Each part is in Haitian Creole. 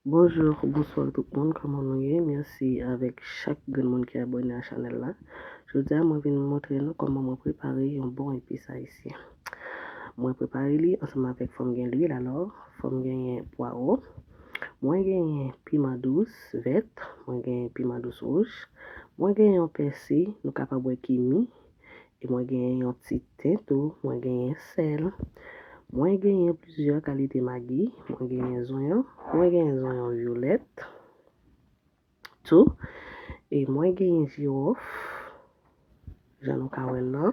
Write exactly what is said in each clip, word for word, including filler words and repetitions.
Bonjou, bonswa tout moun, kòman nou ye? Mèsi avèk chak grenn moun ki abòne a chanèl la. Jodi a, mwen vin montre nou kòman mwen prepare yon bon epis ayisyen. Mwen prepare li ansanm avèk, fò m gen lwil, alò, fò m genyen pwawo. Mwen genyen piman dous vèt, mwen genyen piman dous wouj, mwen genyen yon pèsi, nou kapab wè ki mi, e mwen genyen yon ti ten tou, mwen genyen sèl, mwen genyen plizyè kalite magi, mwen genyen zonyon, mwen genyen zonyon vyolèt tou, e mwen genyen jiwòf, jan nou ka wè l lan.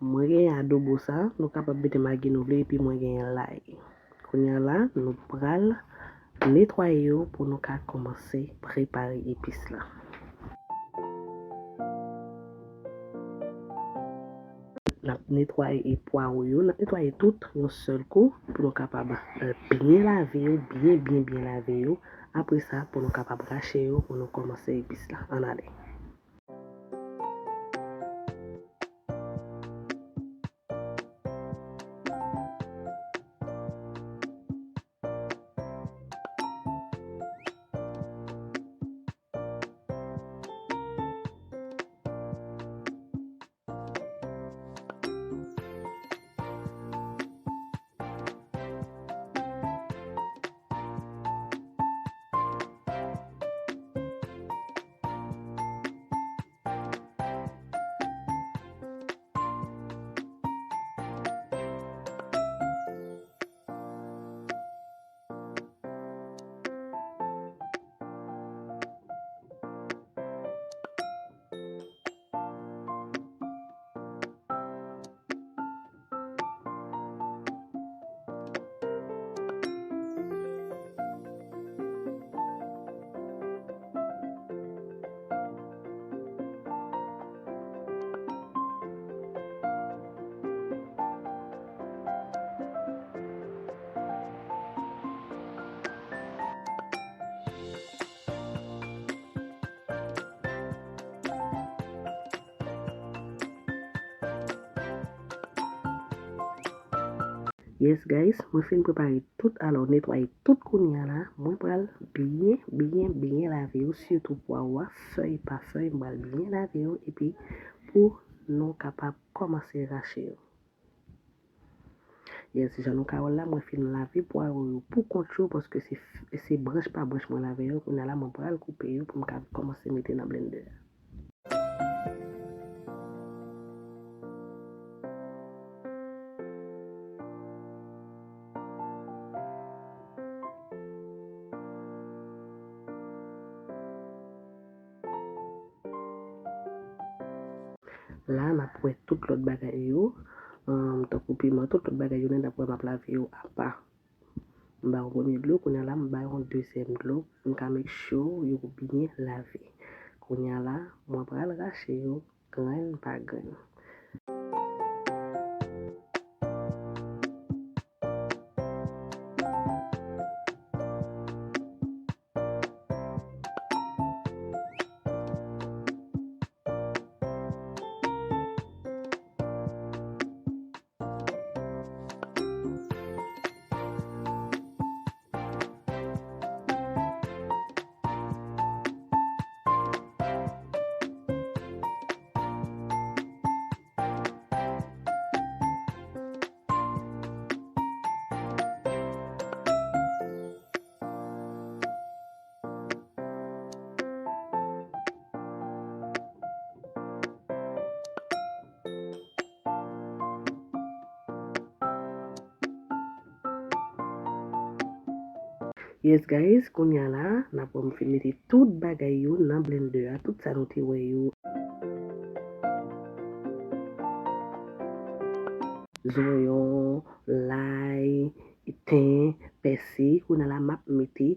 Mwen genyen adobo sa, nou kapab mete magi nou vle, epi mwen genyen lay. Kounye a la, nou pral netwaye yo pou nou ka kòmanse prepare epis la. N ap netwaye e pwawo yo, n ap netwaye tout yon sèl kou pou nou kapab, eh, byen lave yo, byen, byen, byen lave yo. Apre sa, pou nou kapab rache yo, pou nou kòmanse epis la. Ann ale. Yes, guys, mwen fin prepare tout, alò, netwaye tout kounye a la. Mwen pral byen, byen, byen lave yo, sitou pwawo a, fèy pa fèy, mwen pral byen lave yo, epi pou nou kapab kòmanse rache yo. Yes, jan nou ka wè l la, mwen fin lave pwawo yo pou kont yo, paske se, se branch pa branch mwen lave yo. Kounye a la, mwen pral koupe yo pou m ka kòmanse mete nan blendè a. La, n ap wè tout lòt bagay yo, um, tankou piman, tout lòt bagay yo, n ap wè m ap lave yo apa. M ba yon premye dlo, kounye a la, m ba yon dezyèm dlo, m ka make sure yo byen lave. Kounye a la, mwen pral rache yo grenn pa grenn. Yes, guys, kounye a la, n ap wè m fin mete tout bagay yo nan blendè a, tout sa nou te wè yo. Zonyon, lay, ten, pèsi, kounye a la, m ap mete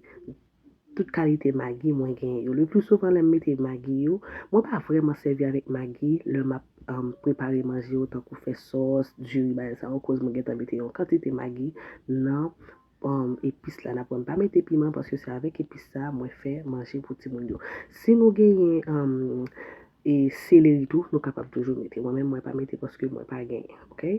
tout kalite magi mwen genyen yo. Le pli souvan, lè m mete magi yo, mwen pa vrèman sèvi avèk magi lè m ap, um, prepare manje yo, tankou fè sòs, diri, bagay sa yo, koz mwen gentan mete yon kantite magi nan, um, epis la. N ap wè m pa mete piman, paske se avèk epis sa mwen fè manje pou timoun yo. Si nou genyen, um, e seleri tou, nou kapab toujou mete. Mwen menm, mwen pa mete paske mwen pa genyen, oke?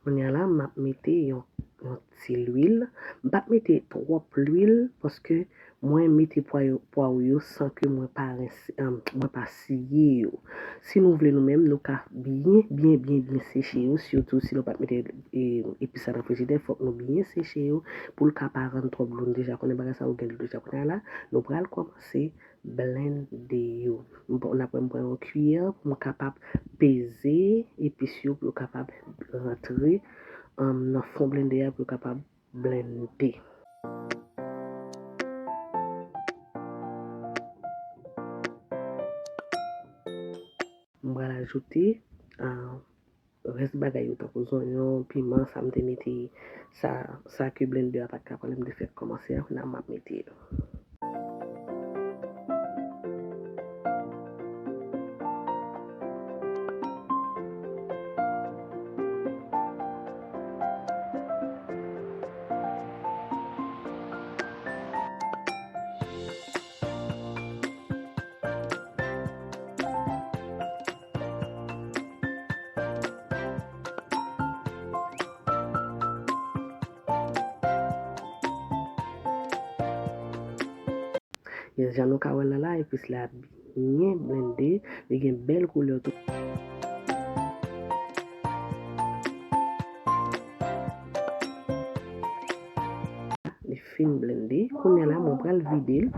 Kounye a la, m ap mete yon, yon ti lwil. M p ap mete twòp lwil paske mwen mete pwa yo, pwa yo san ke mwen pa rense, um, mwen pa siye yo. Si nou vle nou menm, nou ka byen, byen, byen, byen seche yo, sitou si nou pa t mete e, epis la nan frijidè, fòk nou byen seche yo pou l ka pa rann twòp dlo. Nou deja konnen bagay sa yo gen dlo deja kounye a la. Nou pral kòmanse blende yo. M pran, n ap wè m pran yon kiyè pou m kapab peze epis yo, pou yo kapab rantre, um, nan fon blende a, pou yo kapab blende. M pral ajoute, ah, rès bagay yo, tankou zonyon, piman, sa m te mete, sa, sa ke blender a pa t ka pran lè m te fèk kòmanse a, kounye a m ap mete yo. Yes, jan nou ka wè l la la, epis la byen blende, li gen bèl koulè tou. Li fin blende. Kounye a la, mwen pral vide l.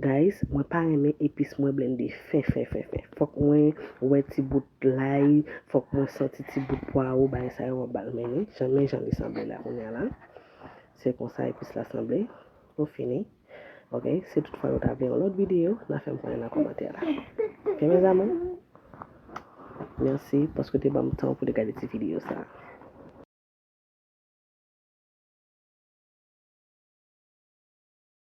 Guys, mwen pa renmen epis mwen blende fen, fen, fen, fen. Fòk mwen wè ti bout lay, fòk mwen santi ti bout pwawo, bagay sa yo, m ap ba l mennen. Jan, men jan li sanble la kounye a la. Se konsa epis la sanble. Nou fini. Ok, si toutfwa nou ta vle yon lòt videyo, n a fè m konnen nan kòmantè la. Ok, mes amours? Mèsi paske w te ban m tan pou w te gade ti videyo sa.